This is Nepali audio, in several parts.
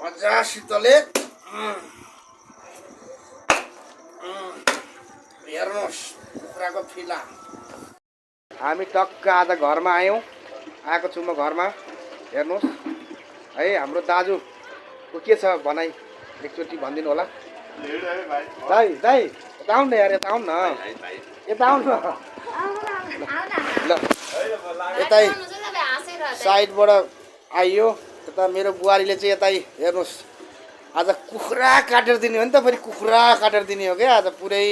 मजासितले हेर्नुहोस् कुखुराको फिला। हामी टक्क आज घरमा आएको छु म घरमा। हेर्नुहोस् है हाम्रो दाजुको के छ भनाइ एकचोटि भनिदिनु होला। दाइ दाइ यता आउनु न यार, यता आउनु न, यता आउनु न। ल यतै साइडबाट आइयो। यता मेरो बुहारीले चाहिँ यतै हेर्नुहोस् आज कुखुरा काटेर दिने हो नि त, फेरि कुखुरा काटेर दिने हो क्या आज पुरै।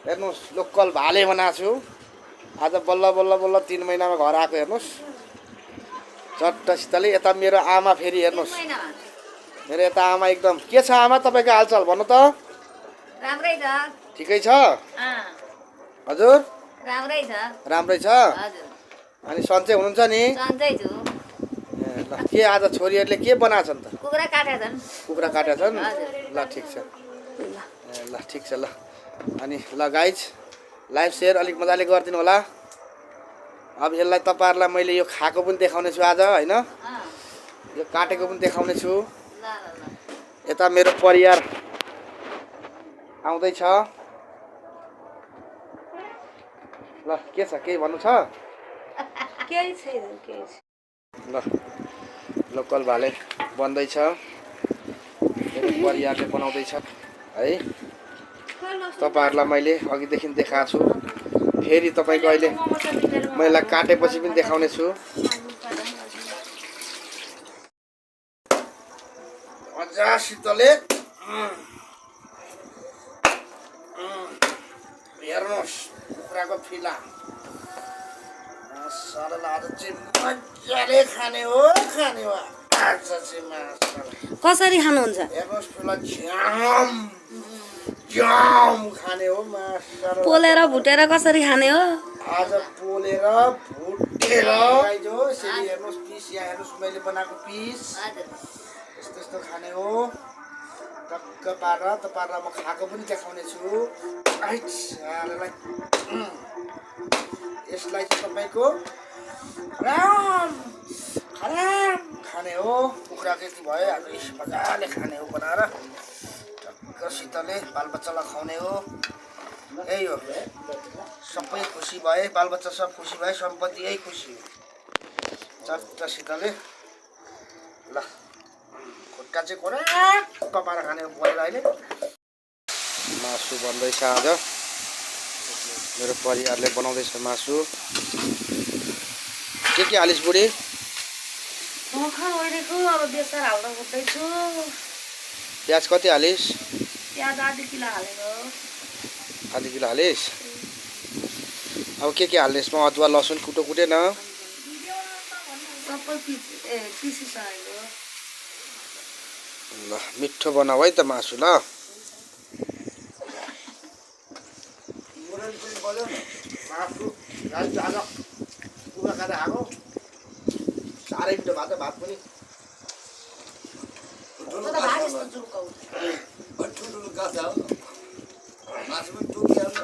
हेर्नुहोस् लोकल भाले बनाएको छु आज, बल्ल बल्ल बल्ल 3 महिनामा घर आएको। हेर्नुहोस् चट्टसितले। यता मेरो आमा फेरि हेर्नुहोस्, मेरो यता आमा एकदम के छ आमा तपाईँको हालचाल भन्नु त? राम्रै छ। ठिकै छ हजुर? राम्रै छ। राम्रै छ। हजुर। अनि सन्चै हुनुहुन्छ नि? सन्चै छु। ल के आज छोरीहरूले के बनाएको छन् त? कुखुरा काटेका छन्। कुखुरा काटेका छन्? ल ठिक छ। ल ठिक छ। ल अनि ल गाइज लाइभ सेयर अलिक मजाले गरिदिनु होला। अब यसलाई तपाईँहरूलाई मैले यो खाएको पनि देखाउने छु आज होइन, यो काटेको पनि देखाउने छु। यता मेरो परिवार आउँदैछ। ल के छ, केही भन्नु छ? केही छैन, केही छैन। ल लोकल भाले बन्दैछ, मेरो परिवारले बनाउँदैछ है। तपाईँहरूलाई मैले अघिदेखि देखाएको छु, फेरि तपाईँको अहिले मैले काटेपछि पनि देखाउने छु। मजासितले हेर्नुहोस् कुखुराको फिला। सरल आज चाहिँ मजाले खाने हो, खाने हो आज चाहिँ मासु। कसरी खानुहुन्छ? हेर्नुहोस् फिला झ्याम झ्याम खाने हो मासु। पोलेर भुटेर कसरी खाने हो? आज पोलेर भुटेर जो यसरी हेर्नुहोस् पिस, यहाँ हेर्नुहोस् मैले बनाएको पिस यस्तो यस्तो खाने हो। टक्क पारेर तपाईँहरूलाई म खाएको पनि देखाउने छु। यसलाई चाहिँ तपाईँको खराम खराम खाने हो। कुखुरा त्यति भयो आज मजाले खाने हो बनाएर टक्कसितले बालबच्चालाई खुवाउने हो। यही हो, सबै खुसी भए, बालबच्चा सब खुसी भए, सम्पत्ति यही खुसी हो चट्टसितले। ल खुट्टा चाहिँ खोराक पारेर खाने हो परेर। अहिले मासु बन्दैछ आज, मेरो परिवारले बनाउँदैछ मासु। के हालिस् बुढी? मखन ओइरेको अब बेसार हाल्दा खोज्दैछु। प्याज कति हालिस्? प्याज आधी किलो हालेको। आधी किलो हालिस्? अब के हाल्ने यसमा? अदुवा लसुन कुटेन? सबै पिसिसकेको। ल मिठो बनाऊ है त मासु। ल साह्रै मिठो भएको भात पनि ठुल्ठुलो गाछा हो, मासु पनि टोकिहाल्छ।